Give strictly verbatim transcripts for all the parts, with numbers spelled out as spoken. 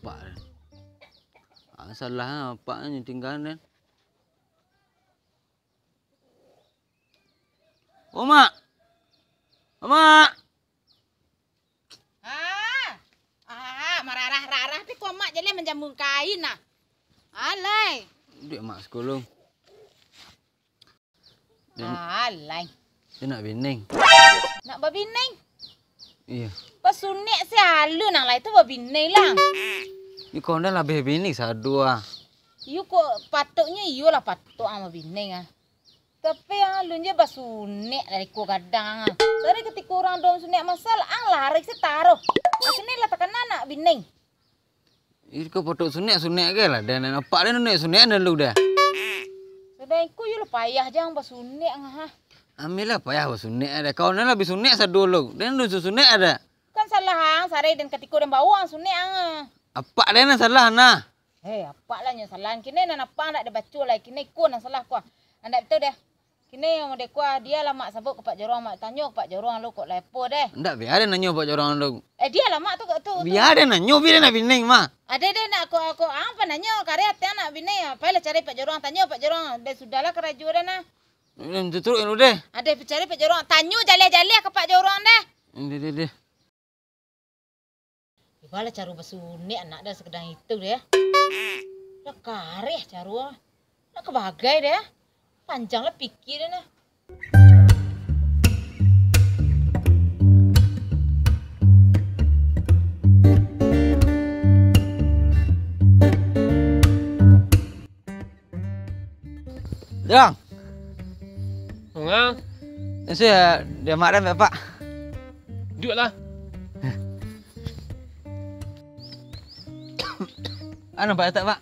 apak den. Ah, salah apak nyo tinggalan den. Oh, Mak. Oh, Mak. Ah, ah, mararah-rarah ti ko Mak jaleh manjambuang kain nah. Alai. Duduak Mak sakolong. Den, Alai. Den nak bineng. Nak babineng? Iyo. Basunek se alun nang lai tu babineng lah. Iko ndak labih bineng sado ah. Iyo kok patoknyo iyolah patok ang babineng ah. Tapi ang alun je basunek dari ko gadang ah. Tadi katiko urang dom sunek masal, ang lari se taruh. Akhirnyo lah takana nak bineng. Iko patok sunek, sunek ke lah. Den apak den sunek, sunek den lu dah. Sudah iko yo lah payah jang basunek ang ah. Ambilah payah basunek dah. Kawan den lah bisunek sado lu. Den lu sunek dah. Kan salah ang, sarai den katiko den bawa ang sunek ang. Apak den nan salah nah. Hei, apak lah nyo salah. Kini nan apak ndak dibaco lai. Kini iko nan salah ko. Ndak betul deh. Kini model ko, dia lah mak sabut ka Pak Jorong, mak tanyo ka Pak Jorong lo kok lai apo deh. Ndak, bia den nanyo Pak Jorong lo. Eh, dia lah mak tu, tu, tu. Bia den nanyo, bia den nak bineng mah. Ade deh nak ko, ko ang pananyo, kareh ati ang nak bineng. Pailah cari Pak Jorong, tanyo Pak Jorong. Deh sudahlah karajo deh nah. Den tutup dulu deh. Ade cari Pak Jorong, tanyo jaleh-jaleh ka Pak Jorong deh. Deh, deh, deh. Ibalah caro basunek anak dah sakadang itu deh. Lah kareh caro. Lah kabagai deh. Panjang lah pikir deh nah. Dang. Manga? Sia, dia mak dan bapak. Duduaklah. Anu, Pak, letak, Pak.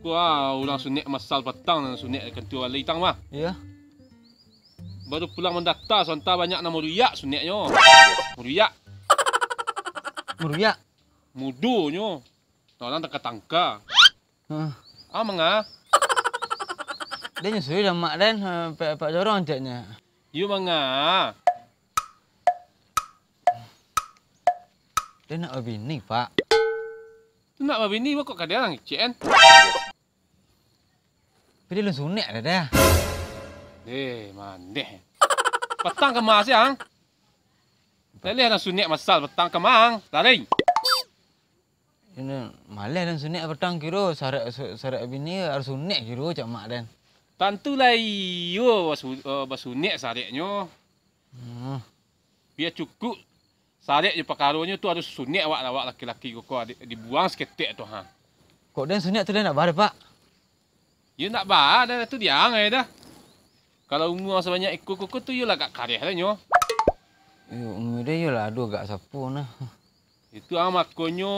Wah, urang sunek masal patang, sunek kantua balai itang, bah. Iyo. Baru pulang mandata, santa banyak nan maruyak suneknyo. Maruyak. Maruyak? Mudonyo. Nah, urang tangka-tangka. Hah. Ah, manga? Den nyusui dah mak den, eh, Pak, Pak Jorong caknyo. Iyo, manga. Den nak babini, Pak. Tu nak babini, kok kadang cek kan? Tapi den alun sunek dah, dah. Eh, mandeh. Patang kama siang. Laleh dah sunek masal patang kama, lari. Ino, maleh den sunek patang kiro, sarak, sarak bini harus sunek kiro, cak mak den. Tantu lah iyo basu-, eh, basunek sareknyo. Hmm. Bia cukuik sarek jo pakaronyo tu harus sunek awak, awak laki-laki ko, ko, di-, dibuang saketek tu, ha. Kok den sunek tu den nak baa, Pak? Yo nak baa, dah tu diang ai dah. Kalau umua sabanyak iko kuku tu, yo lah agak kareh lah nyo. Yo, umua dia yo lah ado agak sapo nah. Itu ah, makonyo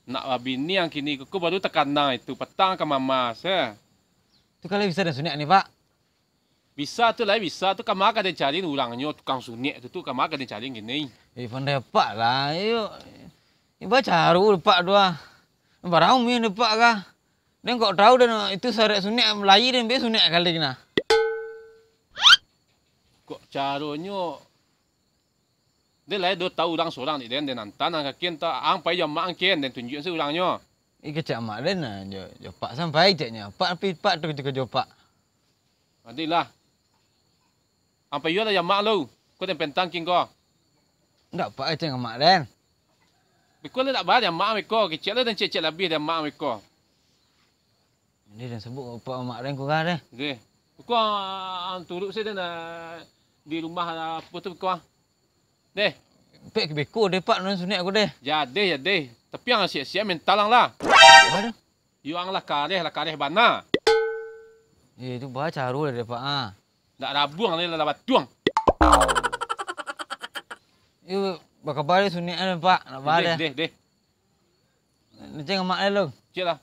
nak babini ang kini kuku baru takanang itu, patang ka mamas, eh. Tu kalau bisa den sunek ni, Pak? Bisa tu lai, bisa tu, kama ka den cari urangnyo, tukang sunek tu, tu kama ka den cari kini. Eh, pandai apak lah, iyo. Iba caro apak tu ah. Barang umia apak kah? Den kok tahu den itu sarek sunek, lai den be sunek kali nah. Kok caronyo? Den lai do tahu urang surang di den, den antan ang ka kin, ta-, ang pai jo amak ang kin, den tunjuak se urangnyo. Ih, kecek amak den nah, jo, jo apak sampai ceknyo. Apak pi, apak tu kecek jo apak. Adilah. Ang pai yo lah jo amak lu. Ko den pentang kin ko. Ndak apak cek amak den. Beko lah ndak baa jo amak beko, kecek lah den cek-cek labiah jo amak beko. Deh, den sabuik apak amak den ko kah, deh. Deh. Ko ang, ang turuik se den, ah, di rumah, ah, apo tu ko, ah. Deh. Pek beko deh, Pak, nan sunek ko deh. Jadeh, jadeh. Tapi ang siap-siap mental ang lah. Apo tu? Yo ang lah kareh, lah kareh bana. Eh, itu baa caro deh, Pak, ah. Ndak rabuang lai lah batuang. Yo, bakabar deh sunek an, Pak. Nak baa deh, deh, deh. Ni ceng amak deh lu. Cek lah.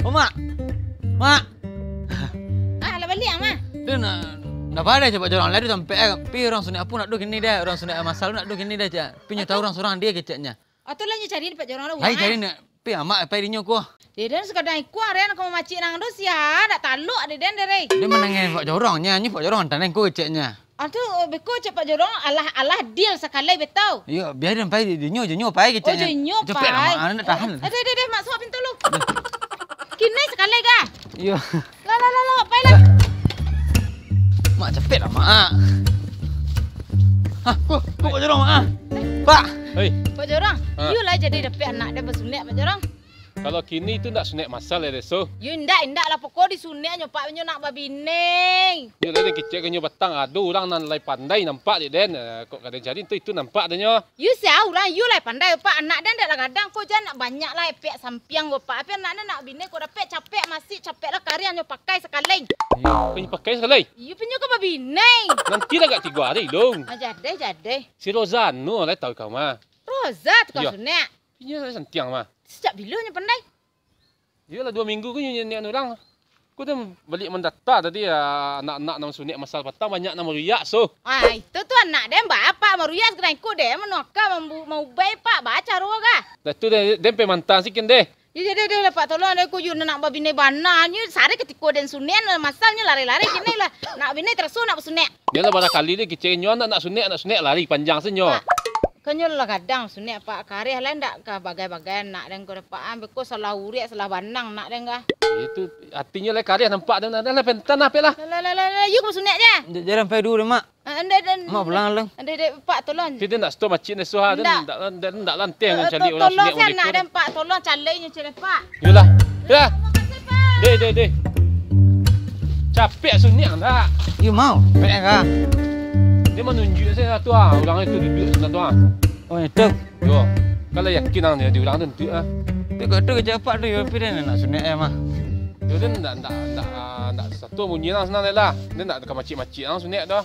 Oh, Mak. Mak. Ah, lah baliak, Mak. Tu nak, nak baa deh, cubo jorong lari sampai, eh. Pi urang sunek apo nak duo kini deh, urang sunek masal nak duo kini deh, cak. Pi nyo tahu urang surang dia keceknya. Atau lah nyo cari di Pak Jorong lah. Hai, cari nak. Pi amak pai dinyo ko. Deden sakadang ikuang, Ren, ka mamacik nang tu sia, dak talok Deden deh, Rei. Dia manangih Pak Jorong nya, nyo Pak Jorong antangan ko keceknya. Aduh, beko cek Pak Jorong, alah, alah deal sakalai betau. Iyo, biarin pai dinyo, dinyo pai keceknya. Oh, dinyo pai. Cepet lah, Mak, nak tahan. Eh, deh, deh, deh, Mak, suap pintu lu. Kini sakalai kah? Iyo. Lah, lah, lah, lah, pai lah. Mak, cepet lah, Mak. Hah, kok, kok Pak Jorong, Mak? Pak. Hei. Pak Jorong, iyo lah jadi dapek anak dia basunek, Pak Jorong. Kalau kini tu ndak sunek masal, ya, Deso? Yo, indak, indak lah. Pokok disuneknyo, Pak, nyo nak babini. Yo, lah, den kecek ka nyo batang. Ado urang nan lai pandai nampak, dek den. Eh, kok ka den cari, tu, itu nampak, dek nyo. Yo, sia urang, yo lai pandai, Pak. Anak den dek lah gadang, ko jan nak banyak lah efek sampiang ko, Pak. Tapi anak den nak bini, ko dapek capek, masih capek lah kariah nyo pakai sakalai. Iyo, kan pakai sakalai? Iyo, pinyo ka babini. Nanti lah agak tigo hari, dong. Ah, jadi, jadi. Si Rozano lah tahu kau mah. Roza tukang sunek. Iyo, santiang mah. Sejak bilo nyo pandai? Iyolah, duo minggu ko nyo nian urang. Ko tu baliak mandata tadi, ah, anak-anak nan sunek masal patang banyak nan maruyak, so. Ah, itu tu anak den, baa Pak maruyak sakadang iko den, manuaka, mambu-, maubai Pak, baa caro kah? Dah tu den, den pai mantang sikin deh. Yo, jadi deh lah Pak, tolong deh, ko yo nak babini bana, nyo sari katiko den sunek, masal nyo lari-lari kini lah. Nak bini taraso nak basunek. Nyo lah barakali deh kicek nyo nak, nak sunek, nak sunek lari panjang se nyo. Pak, kan nyo lah gadang sunek, Pak. Kareh lah ndak ka bagai-bagai anak den ko dapek an. Beko salah urek, salah banang anak den kah. Itu artinyo lah kareh nampak den. Dah lah, pentan lah, pek lah. Lah, lah, lah, lah, lah. Yo ka basunek je. J-, jalan pai dulu deh, Mak. Ah, ndeh, ndeh. Mak pulang lah. Ndeh, ndeh, Pak, tolong. Ti den ndak setua macik ni, suah den ndak. Ndak, ndak, ndak lanteh. Eh, eh, caliak to-, urang tolong sunek si anak den, Pak. Tolong caliaknyo caliak, Pak. Yolah. Dah. Terima kasih, Pak. Deh, deh, deh. Capek sunek ndak? Yo, mau. Pek kah? Dia manunjuk saya tu ah, urang itu duduk sana tu ah. Oh, itu. Yo. Kalau yakin ang dia, di urang tu entuk ah. Tapi kok tu kecek Apak tu, yo, tapi dia nak sunek eh mah. Yo, dia ndak, ndak, ndak, ah, ndak satu bunyi lang senang dia lah. Dia ndak ka macik-macik lang sunek doh.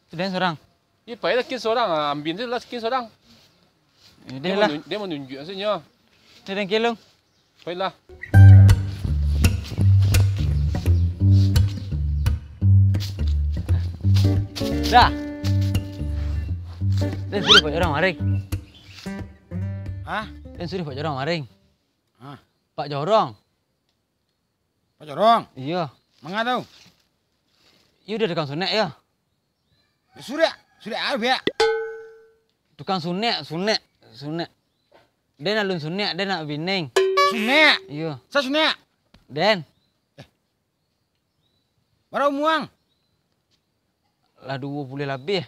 Tu dia sorang. Iyo, pailah kin sorang, ah, ambin tu lah kin sorang. Yo, dia lah. Manun-, dia manunjuk maksudnyo. Dia dan kelong. Pailah. Dah. Den suruh Pak Jorong maring. Hah? Den suruh Pak Jorong maring. Hah? Pak Jorong. Pak Jorong? Iyo. Manga tu? Iyo, dia tukang sunek, yo. Surek? Surek apo, Pak? Tukang sunek, sunek, sunek. Den alun sunek, den nak bining. Sunek? Iyo. Sa sunek? Den. Eh. Bara umua ang? Lah duo puluah labiah.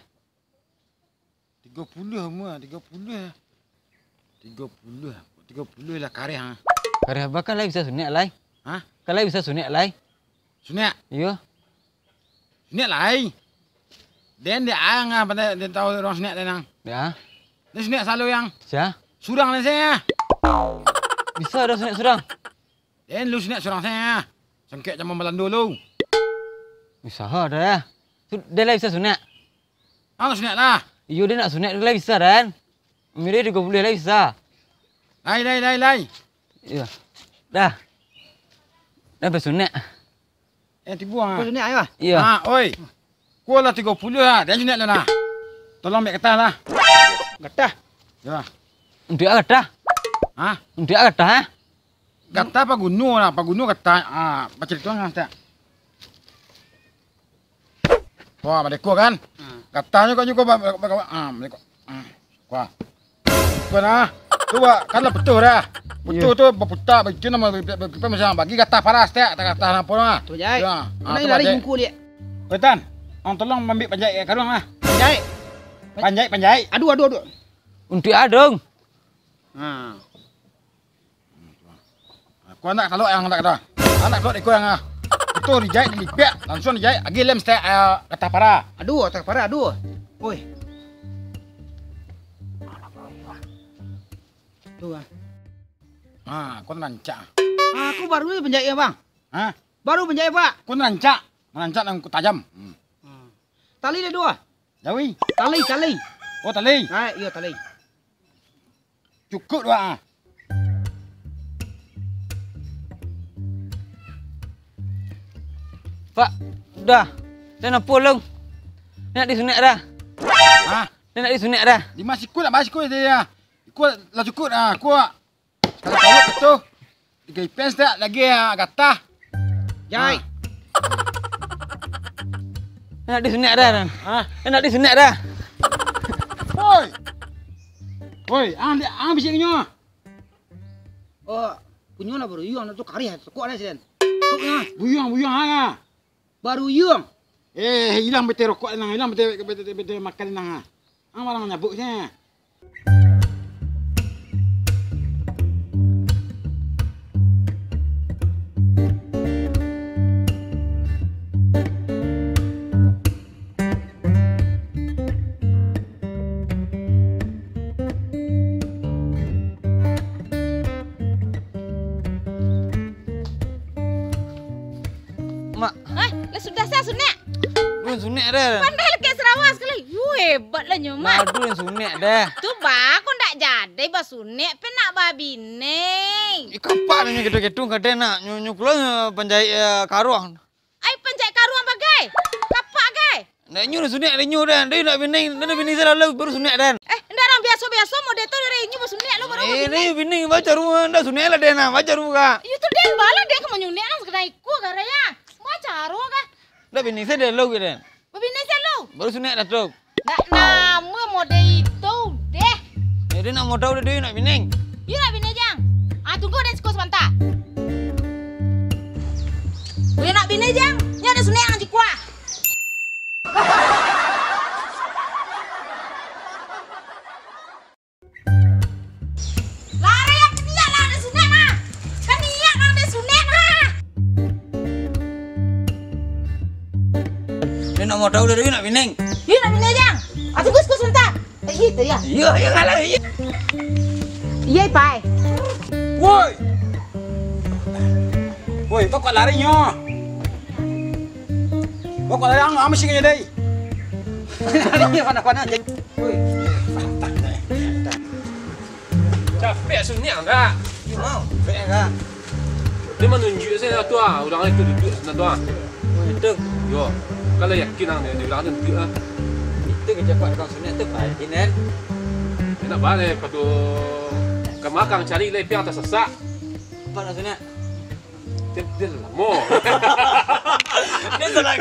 Tigo puluah umua, tigo puluah. Tigo puluah, tigo puluah lah kareh, ha. Kareh apo, kan lai bisa sunek lai? Hah? Kan lai bisa sunek lai? Sunek? Iyo. Sunek lai. Den dek ang ah, pandai den tahu urang sunek den ang. Ya. Den sunek salo yang. Sia? Surang den se ah. Bisa dah sunek surang? Den lu sunek surang se ah. Sangkek zaman Balando lu. Bisa ha dah ya. Su-, den lai bisa sunek? Ang sunek lah. Iyo, den nak sunek tu lai bisa, Dan. Umur dia tigo puluah lai bisa. Lai, lai, lai, lai. Iyo. Dah. Dah basunek. Eh, tibuang ah. Basunek ayo ah. Iyo. Ah, oi. Ko lah tigo puluah lah, den sunek lah nah. Tolong ambiak gatah lah. Gatah? Yo. Untuak gatah? Hah? Untuak gatah, eh? Gatah paguno lah, paguno gatah. Ah, bacarito ngah tak? Wah, madeko kan? Hmm. Katahnyo kok juo ba-, ba-, ba-, ah, madeko. Ah, wah. Ko nah. Tu ba-, kan lah putuih dah. Putuih tu baputa, baitu namo, bi-, bi-, bi-, macam bagi gatah paras tak, gatah napo nah. Tu jahit. Ya, ah, tu lari jahit. Jungku liak. Oi, Tan, ang tolong mambiak panjaik ka karuang lah. Panjaik? Panjaik, panjaik. Aduh, aduh, aduh. Untuak adong. Ha. Ko anak talok yang anak dah. Anak talok iko yang ah. Itu dijahit, dilipiak, langsung dijahit, agi lem setek, eh, gatah para. Aduh, gatah para, aduh. Oi. Tu ah. Ha, ko rancak. Aku baru ni panjahit, Bang. Ha? Baru panjahit, Pak. Ko rancak. Rancak nan tajam. Hmm. Hmm. Tali dah dua. Jawi. Tali, tali. Oh, tali. Ha, iyo, tali. Cukuik dua ah. Pak, dah. Den nak pulang. Den nak disunek dah. Hah? Den nak disunek dah. Limo siko nak, bara siko tadi ah? Iko lah cukuik ah, kuat. Kalau taruah tu, tigo ipens tak lagi, ah, gatah. Jai. Ah. Nak disunat dah, Ran. Hah? Nak disunat dah. Woi. Woi, ang, ang bisiak nyo. Oh, punyo lah baruyuang tu karih, tokok lah sian. Tokok lah. Buyuang, buyuang, ha. Baruyuang. Eh, ilang bete rokok nang, ilang bete, bete, bete makan nang, ha. Ang barang nyabuk se. Mak. Hah? Lah sudah sa sunek? Duh, sunek dah. Pandai lah kek sarawa sakali. Yu, hebat lah nyo, Mak. Aduh, sunek dah. Tu ba, ko ndak jadi basunek, pe nak babini. Ih, kapak nyo gitu-gitu, kadang nak nyo, nyo pulo, eh, panjahit, eh, karuang. Ai, panjahit karuang bagai. Kapak gai. Ndak nyo sunek, ndak nyo dah. Dah nak bini, dah bini se lalu baru sunek dah. Eh, ndak, urang biaso-biaso model tu dari inyo basunek lo baru. Eh, babini. Ni bini baca rumah, ndak sunek lah dah nah, baca rumah kak. Iyo tu dah, bala dah ka manyunek lah sakadar iko garaya. Baca aro kah? Ndak bini se dah lo gitu. Babini se lo. Baru sunek dah tu. Ndak namuah model itu deh. Jadi nak modal dah duit nak bini. Iyo nak bini jang. Ah, tunggu deh siko sabanta. Iyo nak bini jang. Ni ado sunek ang jikua. Lari ang kaniak lah, ado sunek mah. Kaniak lah, ado sunek mah. Dia nak modal dari nak bini. Iyo nak bini jang. Ah, tunggu siko sabanta. Eh, itu ya. Iyo, iyo, ngalah, iyo. Iyo, Pai. Woi. Woi, kau kok lari nyo? Kau kok lari ang, ang masih kaya dai. Lari nyo panas-panas je. Woi. Capek sunek ang, Kak. Iyo, mau. Capek, Kak. Dia manunjuk sajo tu ah, urang itu duduak sinan tu ah. Oh, itu. Yo, kalau yakin ang dia, dia urang tu duduak ah. Itu kecap tukang sunek tu, Pak. Inen. Dia nak balik padu ka makang cari lai piang tasasak. Apa nak sunek? Dia, dia lamo. Dia salah